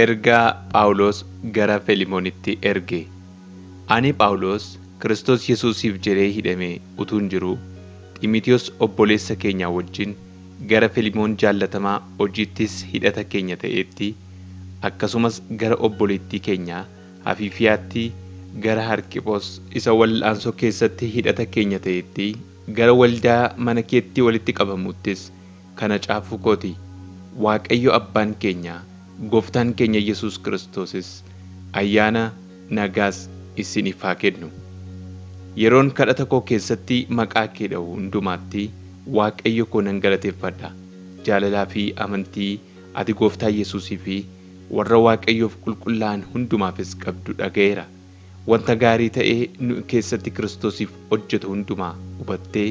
Ergaa Phaawulos gara Fiilmoonitti erge. Ani Phaawulos Kiristoos Yesuusiif jedhee hidhamee utuun jiruu Xiimotewos obboleessa keenya wajjin gara Fiilmoon jaallatamaa hojiittis hidhata keenya ta'eetti, akkasumas gara obboleettii keenyaa Afiifiyaatti, gara Harkiphoos isa wal'aansoo keessatti hidhata keenya ta'etti, gara waldaa mana keetti walitti qabamuttis kana caafuu kooti. Waaqayyo Abbaan keenya, Gooftaan keenya Yesuus Kiristoosis ayyaana nagaas isiniif haa kennu. Yeroon kadhata koo keessatti maqaa kee dha'u hundumaatti Waaqayyo koo nan galateeffadha. Jaalalaa fi amantii ati Gooftaa Yesuusii fi warra Waaqayyoof qulqullaa'an hundumaafis qabdu dhaga'eera. Wanta gaarii ta'ee nu keessatti Kiristoosiif hojjetu hundumaa hubattee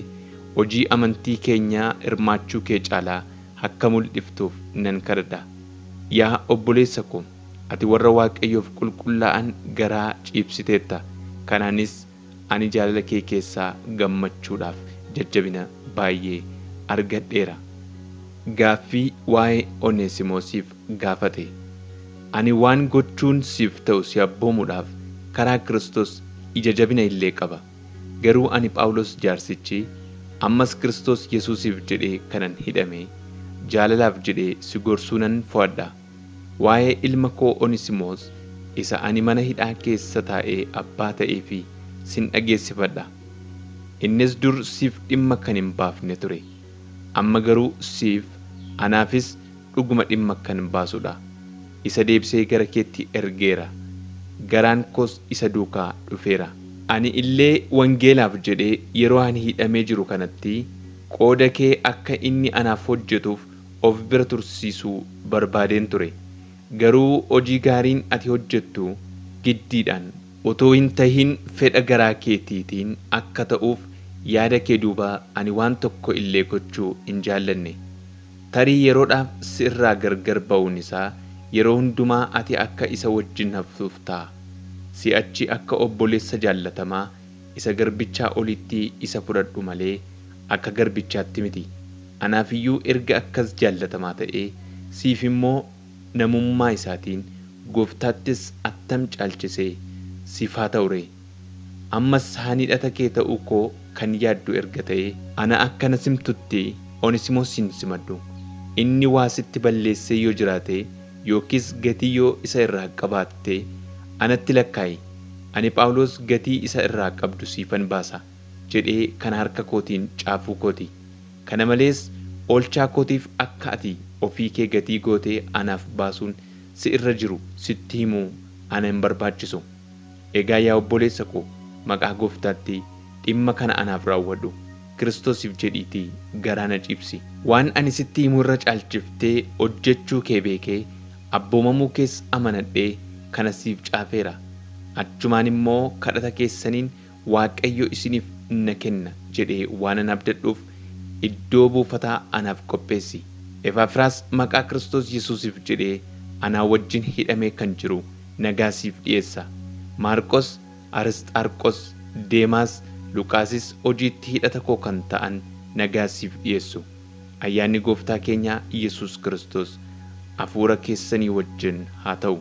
hojii amantii keenyaa hirmaachuu kee caalaa akka mul'iftuuf nan kadhadha. Yaa obboleessa ko, ati warra Waaqayyoof qulqullaa'an garaa ciibsiteetta. Kanaanis ani jaalala kee keessaa gammachuudhaaf jajjabina baay'ee argadheera. Gaaffii waa'ee Oneesimoosiif gaafate. Ani waan gochuun siif ta'u si abboomuudhaaf karaa Kiristoos ija jabina illee qaba. Garuu ani Phaawulos jaarsichi ammas Kiristoos Yesuusiif jedhee kanan hidhame jaalalaaf jedhee si gorsuu nan fo'adha. Waa'ee ilma koo Oneesimoos isa ani mana hidhaa keessa taa'ee abbaa ta'ee fi sin dhageessifadha. Innis dur siif dhimma kan hin baafne ture. Amma garuu siif anaafis dhuguma dhimma kan baasudha. Isa deebisee gara keetti ergeera. Garaan koos isa duukaa dhufeera. Ani illee wangeelaaf jedhee yeroo ani hidhamee jiru kanatti qooda kee akka inni anaaf hojjetuuf of bira tursiisuu barbaadeen ture. Garuu hojii gaariin ati hojjettu giddiidhaan utuu hin tahin fedha garaa keetiitiin akka ta'uuf yaada kee duuba ani waan tokko illee gochuu hin jaallanne. Tarii yeroodhaaf sirraa gargar ba'uun isaa yeroo hundumaa ati akka isa wajjin haftuuf ta'a. Si'achi akka obboleessa jaallatamaa isa garbichaa olitti isa fudhadhu malee akka garbichaatti miti. Anaaf iyyuu erga akkas jaallatamaa ta'ee siif immoo namummaa isaatiin gooftaattis attam caalchisee siif haa ta'u ree. Ammas hidhata kee ta'uu koo kan yaaddu erga ta'ee ana akka na simtutti Onesimoosin simadhu. Inni waa sitti balleessee yoo jiraate yookiis gatii yoo isa irraa qabaatte anatti lakkaa'i. Ani Phaawulos gatii isa irraa qabdu siifan baasa jedhee kana harka kootiin caafuu kooti. Kana malees oolchaa kootiif akka ati ofii kee gatii gootee anaaf baasuun si irra jiru sitti himuu ana hin barbaachisu. Egaa yaa obboleessa koo, maqaa gooftaatti dhimma kana anaaf raawwadhu. Kiristoosiif jedhiitii garaa na ciibsi. Waan ani sitti himu irra caalchiftee hojjechuu kee beekee abboomamuu kees amanadhee kana siif caafeera. Achumaan immoo kadhata keessaniin Waaqayyo isiniif na kenna jedhee waanan abdadhuuf iddoo buufataa anaaf qopheessi. Efaafiraas maqaa Kiristoos Yesuusiif jedhee anaa wajjin hidhamee kan jiru nagaa siif dhiyeessa. Maarqos, Arisxaarqos, Deemaas, Luqaasis hojiitti hidhata koo kan ta'an nagaa siif dhiyeessu. Ayyaanni Gooftaa keenyaa Yesuus Kiristoos hafuura keessanii wajjin haa ta'u.